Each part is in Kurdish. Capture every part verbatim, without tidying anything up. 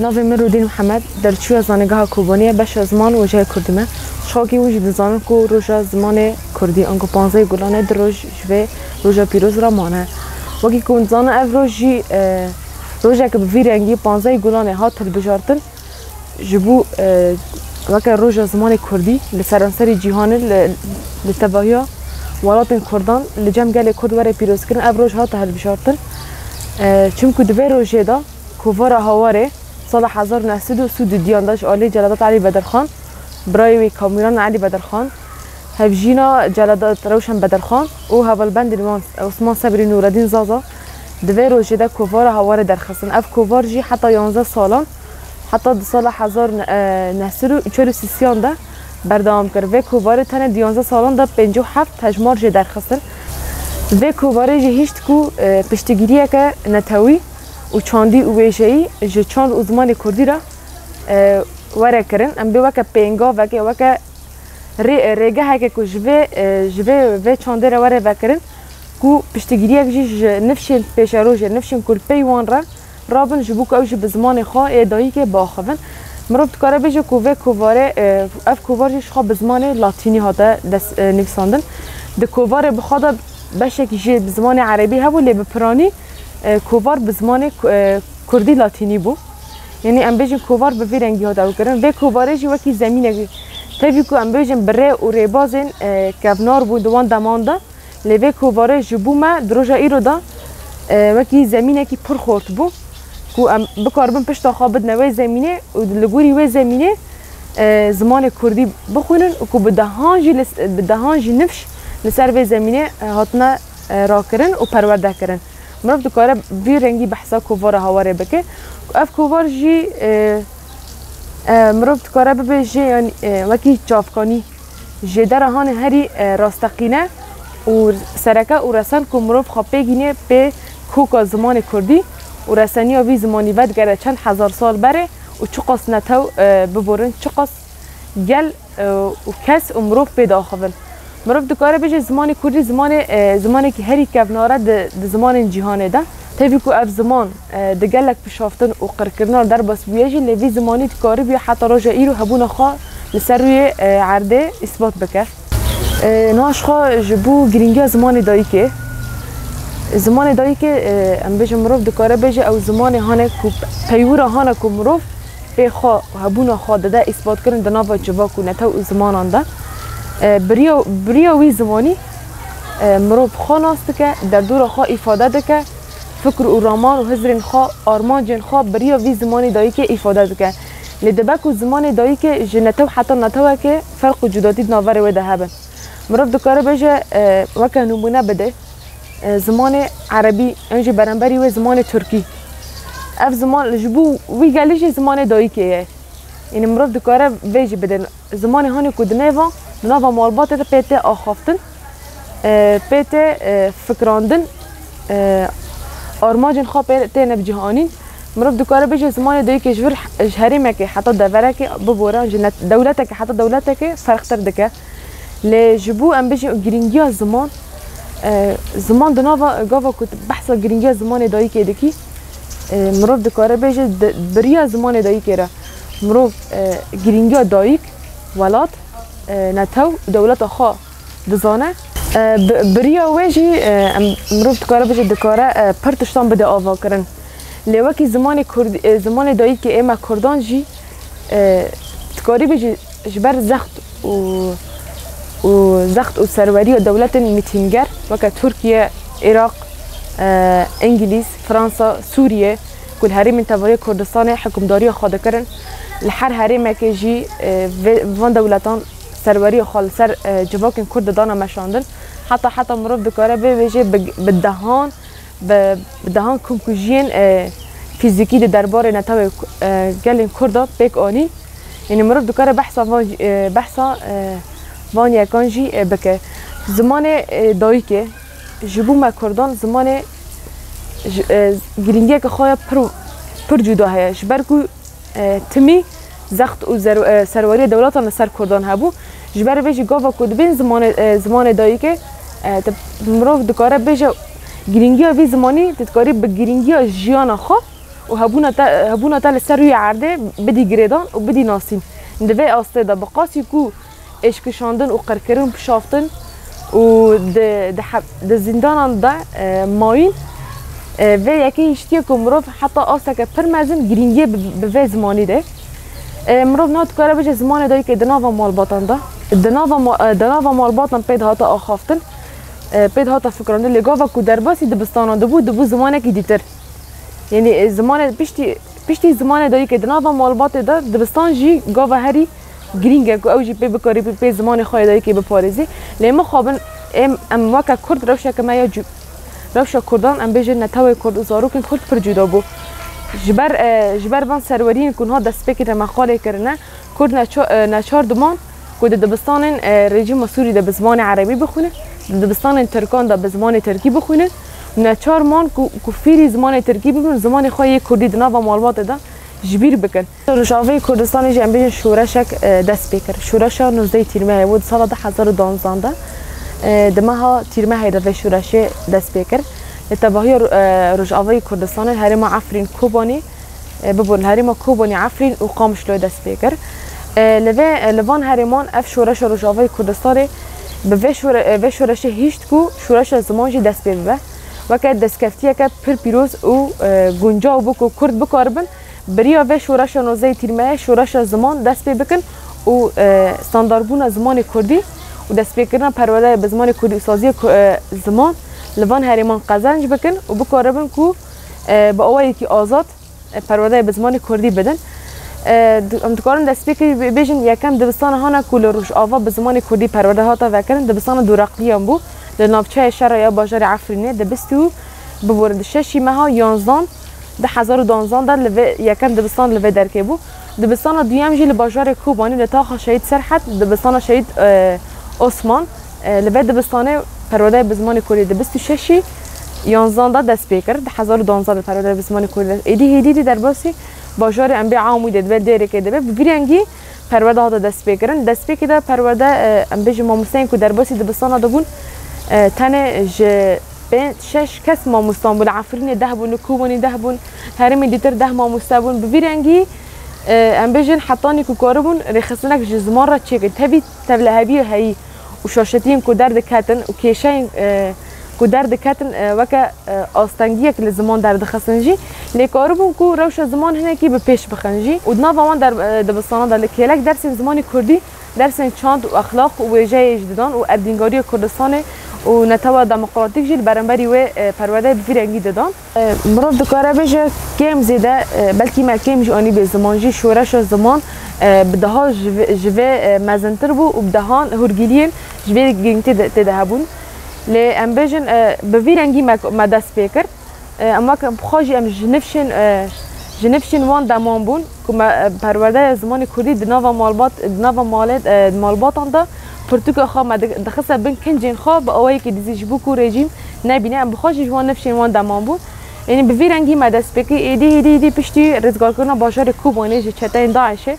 Navê min Rûdîn Mihemed, derçûya Zanîngeha Kobaniyê, beşa ziman û wêjeyê kurdî me. Ji xwe wekî hûn jî dizanin ku roja zimanê kurdî, anku panzdehê Gulanê du roj ji vê roja pîroz re mane. Wekî ku hûn dizanin, ev roj jî, e, rojeke bi vî rengî, panzdehê Gulanê, hat hilbijartin. Ji bo, e, weke roja zimanê kurdî li seranserê cîhanê, li, li tevahiya welatên kurdan, li cem gelê kurd were pîrozkirin, ev roj hate hilbijartin. E, çimku di vê rojê de kovara Hawarê sala hezar û neh sed û sî û duyan de ji alî Celadet Elî Bedirxan, birayê wî Kamûran Elî Bedirxan, hevjîna Celadet Rewşen Bedirxan û hevalbendên wan Osman Sebrî, Nûredîn Zaza, di vê rojê de kovara Hawarê derxistin. Ev kovar jî heta yanzdeh salan, heta di sala hezar neh sed û çar û sî yan de berdewam kir. Vê kovarê tenê di yanzdeh salan de pêncî û heft hejmar jê derxistin. Vê kovarê jî hişt ku, e, piştgiriyeke netewî û çandî û wêjeyî ji çand û zimanê kurdî re, e, were kirin. Em bê weke pêngavekê, weke rê-, rêgeheke ku ji vê, e, ji vê, vê çandê re were vekirin, ku piştgiriyek jî ji nifşên pêşerojê, nifşên ku li pey wan re rabin, ji bo ku ew jî bi zimanê xwe yê dayikê biaxivin. Mirov dikare bêje ku vê kovarê, e, ev kovar jî ji xwe bi zimanê latînî hate dest, e, nivîsandin. Di kovarê bi xwe de beşek jî bi zimanê erebî hebû, lê bi piranî, e, kovar bi zimanê ku-, e, kurdî latînî bû. Yanî em bêjin kovar bi vî rengî hate ew kirin. Vê kovarê jî wekî zemînekî, tevî ku em bêjin bi rê û rêbazên, e, kevnar bûn di wan deman de. Lê vê kovarê ji bo me di roja îro de, e, wekî zemînekî pir xort bû, ku em bikaribin pişta xwe bidine wê zemînê û li gorî wê zemînê, e, zimanê kurdî bixwînin û ku bi dehan jî li s-, bi dehan jî nifş li ser vê zemînê, e, hatine, e, rakirin û perwerde kirin. Mirov dikare vî rengî behsa kovara Hawarê bike. Ev kovar jî, e, e, mirov dikare bibêje, yanî, e, wekî çavkanî. Jêdera hanê herî, e, rasteqîne û sereke û resen ku mirov xwe pê gînê pê koka zimanê kurdî û reseniya vî zimanî vedigere çend hezar sal berê û çiqas netew, e, biborin, çiqas gel, e, û kes û mirov pê diaxivin. Mirov dikare bêje zimanê kurdî zimanê, e, zimanekî herî kevnar e di, di zimanên cîhanê de. Tevî ku ev ziman, e, di gelek pişaftin û qirkirina derbas bûye jî, lê vî zimanî dikaribûye heta roja îro hebûna xwe li ser rûyê, e, erdê îsbat bike. E, niha ji xwe ji bo girîngiya zimanê dayikê, zimanê dayikê, e, em bêjin mirov dikare bêje ew zimanê hane ku peywira hane ku mirov pê xwe û hebûna xwe dide îsbatkirin di nava civak û netew û zimanan de. E, biriya, biriya wî zimanî, e, mirov xwe nas dike, derdora xwe îfade dike, fikr û raman û hizrên xwe, armancên xwe biriya vî zimanê dayikê îfade dike. Lê dibe ku zimanê dayikê ji netew heta netewekê ferq û cudatî di navberê wê de hebe. Mirov dikare bêje, e, weke nimûne bide, e, zimanê erebî, yan jî beramberî wê zimanê tirkî. Ev ziman ji bo wî gelî jî zimanê dayikê ye. Yanî mirov dikare vê jî bide. Zimanê hanê ku di nêva, di nava malbatê de pê tê axaftin, e, pê tê, e, fikirandin, e, armancên xwe pê têne bi cih anîn. Mirov dikare bêje zimanê dayikê ji vir, ji herêmekê heta deverekê bibore, ji net-, dewletekê heta dewletekê ferqtir dike. Lê ji bo em bêjin girîngiya ziman, e, ziman di nava gava ku tu behsa girîngiya zimanê dayikê dikî, e, mirov dikare bêje di, biriya zimanê dayikê re mirov, e, girîngiya dayik, welat, e, netew, dewleta xwe dizane. E, bi, biriya wê jî, e, em, mirov dikare bêje dikare, e, pir tiştan bide avakirin. Lê wekî zimanê kurdî, e, zimanê dayikê ê me kurdan jî, e, dikarî bêjî ji ber zext û, û zext û serweriya dewletên mîtînger weke Tirkiye, Iraq, e, Îngilîz, Fransa, Sûriye ku li herêmên tevahiya Kurdistanê hikûmdariya xwe dikirin, li her herêmekê jî, e, vê, van dewletan serweriya xwe li ser, e, civakên Kurd didana meşandin. Heta, heta mirov dikare bê wê jê bi, bi dehan, bi, bi dehan komkujiyên, e, fîzîkî di derbarê netewê, e, gelên Kurda pêk anî. Yanî mirov dikare behsa van, e, behsa, e, van yekan jî, e, bike. Zimanê, e, dayikê ji bo me Kurdan zimanê ji, e, girîngiyeke xwe ya pir, pir cuda heye. Ji ber ku, e, timî zext û zer-, e, serweriya dewletan li ser Kurdan hebû. Ji ber vê jî gava ku dibên zimanê, e, zimanê dayikê, e, te, mirov dikare bêje girîngiya vî zimanî, tu dikarî bi girîngiya jiyana xwe û hebûna te, hebûna te li ser rûyê erdê bidî girêdan û bidî nasîn. Di vê astê de bi qasî ku êşkişandin û qirkirin, pişaftin û di, di heb-, di zîndanan de, e, mayîn, e, vê yekê hiştiye ku mirov heta asteke pir mezin girîngiyê bi, bi vê zimanî de. E, mirov niha dikare bêje zimanê dayikê di nava malbatan de. Di nava ma-, e, di nava malbatan pê dihate axaftin, e, pê dihate fikiran de. Lê gava ku derbasî dibistanan dibû, dibû zimanekî dîtir. Yanî, e, zimanê piştî, piştî zimanê dayikê di nava malbatê de dibistan jî gava herî girîng e ku ew jî pê bikarî pê, pê zimanê xwe yê dayikê biparêzî. Lê mixabin em, em weke Kurd rewşeke me ya cu-, rewşa Kurdan, em bêjin netewê Kurd û zarokên Kurd pir cuda bû. Ji ber, e, ji ber van serweriyên ku niha destpêkê de me qalê kirine, Kurd neça-, e, neçar diman ku di dibistanên, e, rejîma Sûrî de bi zimanê erebî bixwînin, di dibistanên tirkan de bi zimanê tirkî bixwînin, neçar man ku, ku fîrî zimanê tirkî bibin, zimanê xwe yê kurdî di nava malbatê de ji bîr bikin. Rojavayê Kurdistanê jî em bêjin şoreşek, e, dest pê kir. Şoreşa nozdehê Tîrmehê bû di sala du hezar û duanzdan de, e, di meha Tîrmehê de vê şoreşê dest pê kir. Li tevahiya, e, Rojavayê Kurdistanê herêma Efrîn, Kobanî, e, bibûn li herêma Kobanî, Efrîn û Qamişloyê dest pê kir. E, li vê, e, li van herêman ev şoreşa Rojavayê Kurdistanê bi vê şore-, e, vê şoreşê hîşt ku şoreşa ziman jî dest pê bibe. Weke destkeftiyeke pir pîroz û, e, guncaw bû ku Kurd bikaribin bi riya vê şoreşa nozdehê Tîrmehê şoreşa ziman dest pê bikin û, e, standardbûna zimanê Kurdî û destpêkirina perwerdeyê bi zimanê Kurdî û saziya ku-, e, ziman li van herêman qezenc bikin û bikaribin ku, e, bi awayekî azad, e, perwerdeyê bi zimanê Kurdî bidin. E, di-, em dikarin destpêkê bê-, bêjin yekem dibistana hana ku li Rojava bi zimanê Kurdî perwerde hate vekirin, dibistana Doraqliyan bû, li navçeyê şerê ya bajarê Efrînê, di bîst û, biborin, di şeşî meha yanzdan, du hezar û duanzdan de li vê yekem dibistan li vê derkê bû. Dibistana duyem jî li bajarê Kobanî, li taxa Şehîd Serhed, dibistana Şehîd, e, Osman, e, li vê dibistanê perwerdeyê bi zimanê Kurdî di bîst û şeşî yanzdan de dest pê kir. Du hezar û duanzdan de perwerdeyê bi zimanê Kurdî dest, êdî hêdî dî derbasî bajarê em bê Amûdê dibe, Dêrikê dibe. Bi vî rengî perwerde hate destpêkirin. Destpêkê de perwerde, e, em bêjin mamosteyên ku derbasî dibistana dibûn, e, tenê ji pênc şeş kes mamosta bûn. Li Efrînê deh bûn, li Kobanî deh bûn, herêmên dîtir deh mamoste bûn. Bi vî rengî, e, em bêjin hetanî ku karibûn rêxistinek ji ziman re çêkin. Tevî tevliheviyê heyî û şaşetiyên ku derdiketin û kêşeyên, e, ku derdiketin, e, weke, e, astengiyek li ziman derdixistin jî, lê karibûn ku rewşa ziman hinekî bi pêş bixin jî. Û di nava wan der-, e, dibistanan de li kêlek dersên zimanê kurdî, dersên çand û exlaq û wêjeyê jî didan û erdnîgariya Kurdistanê û netewa demokratîk jî li beramberî wê, e, perwerdeyê bi vî rengî didan. E, mirov dikare bêje kêm zêde, e, belkî me kêm jî anî bê ziman jî, şoreşa ziman, e, bi dehan ji vê, ji vê, e, mezintir bû û bi dehan hûrgiliyên ji vê girîngtî de, tê de hebûn. Lê em bêjin, e, bi vî rengî me, me dest pê kir. E, em wek bi xwe jî em ji nifşên, e, ji nifşên wan deman bûn ku me, e, perwerdeya zimanê kurdî di nava malbat, di nava malê, e, malbatan de pirtûka xwe me di-, dixiste bin kincên xwe bi awayekî dizî ji bo ku rejîm nebîne. Em bi xwe jî ji wan nifşên wan deman bûn. Yanî bi vî rengî me dest pê kir. Êdî, êdî, êdî piştî rizgarkirina bajarê Kobanê ji çeteyên DAIŞê,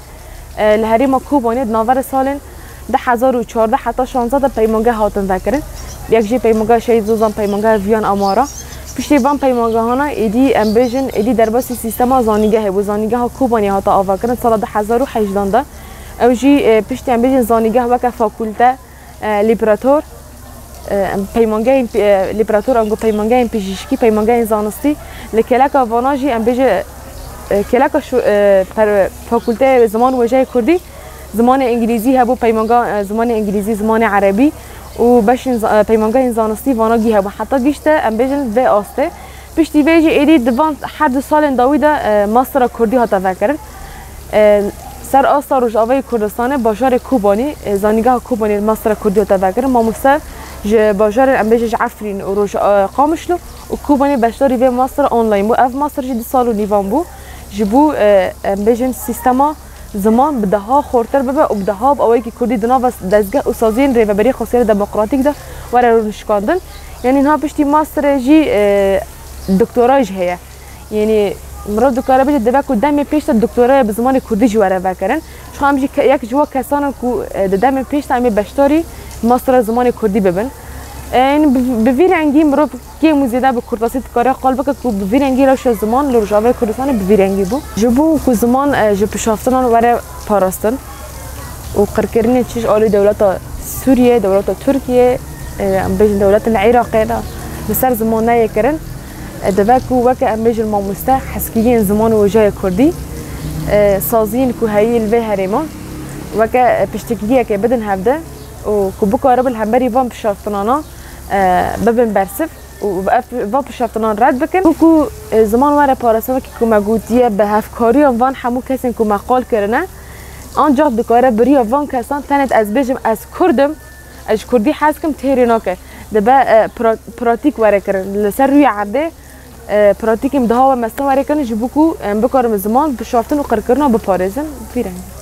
e, li herêma Kobanê di navbera salên du hezar û çardeh heta şanzdeh de peymangeh hatin vekirin. Yek jî peymangeha Şehîd Zozan, peymangeha Viyan Amara. Piştî van peymangehana êdî em bêjin, êdî derbasî sîstema zanîngehê bû. Zanîngeha Kobanê hate avakirin sala du hezar û hejdan de. Ew jî, e, piştî em bêjin zanîngeh weke fakulte, e, lîperator, e, em peymangehên pê-, e, lîperator, ango peymangehên pijîşkî, peymangehên zanistî, li kêleka vana jî em bêje, e, kêleka şu, e, per-, fakulteyê ziman û wêjeyê kurdî, zimanê îngilîzî hebû, peymanga, e, zimanê îngilîzî, zimanê erebî û beşên za-, e, peymangehên zanistî vana gî hebû. Heta gîşte em bêjin vê astê. Piştî vê jî êdî di van her du salên dawî de, e, mastera kurdî hate vekirin. E, ser asta Rojavayê Kurdistanê, bajarê Kobanî, e, zanîngeha Kobanî mastera kurdî hate vekirin. Mamoste ji bajarên, em bêjin, ji Efrîn û Roj-, e, Qamişlo û Kobanî beşdarî vê mastera online bû. Ev master jî du sal û nîvan bû. Ji bo, e, em bêjin, sîstema ziman bi daha xurtir bibe û bi daha bi awayekî kurdî di nava dezgeh û saziyên Rêveberiya Xweseriya Demokratîk de were rûnişkandin. Yanî niha piştî masterê jî, e, doktora jî heye. Yanî mirov dikare bêje, divê ku demê pêş de doktoraya bi zimanê kurdî jî were vekirin. Ji xwe em jî ke-, yek ji wan kesan in ku, e, di demê pêş de em ê beşdarî mastera zimanê kurdî bibin. E, yani bi, bi vî rengî mirov kêm û zêde bi kurtasî dikare qal bike ku bi vî rengî rewşa ziman li Rojavayê Kurdistanê bi vî rengî bû. Ji bo ku ziman, e, ji pişaftinan were parastin û qirkirinê çi ji alî dewleta Sûriyê, dewleta Tirkiyê, e, em bêjin dewletên Iraqê de li ser ziman neyê kirin, e, dibe ku weke em bêjin mamoste heskiriyên ziman û wêjeyê kurdî, e, saziyên ku heyî li vê herêma weke, e, piştgiriyekê bidin hevde û ku bikaribin li hemberî van pişaftinana, e, bibin bersiv û ev, van pişaftinan red bikin. Wekî, e, ziman were parastin, wekî ku me gotiye, bi hevkariya van hemû kesên ku me qal kirine, ancaq dikare bi riya van kesan, tenet ez bêjim ez kurd im, ez ji kurdî hez kim, têrê nake. Dibe, e, pra-, pratîk were kirin. Li ser rûyê erdê, e, pratîkên daha we mezin were kirin ji bo ku em bikarin ziman pişaftin û qirkirina biparêzin. Vî rengî.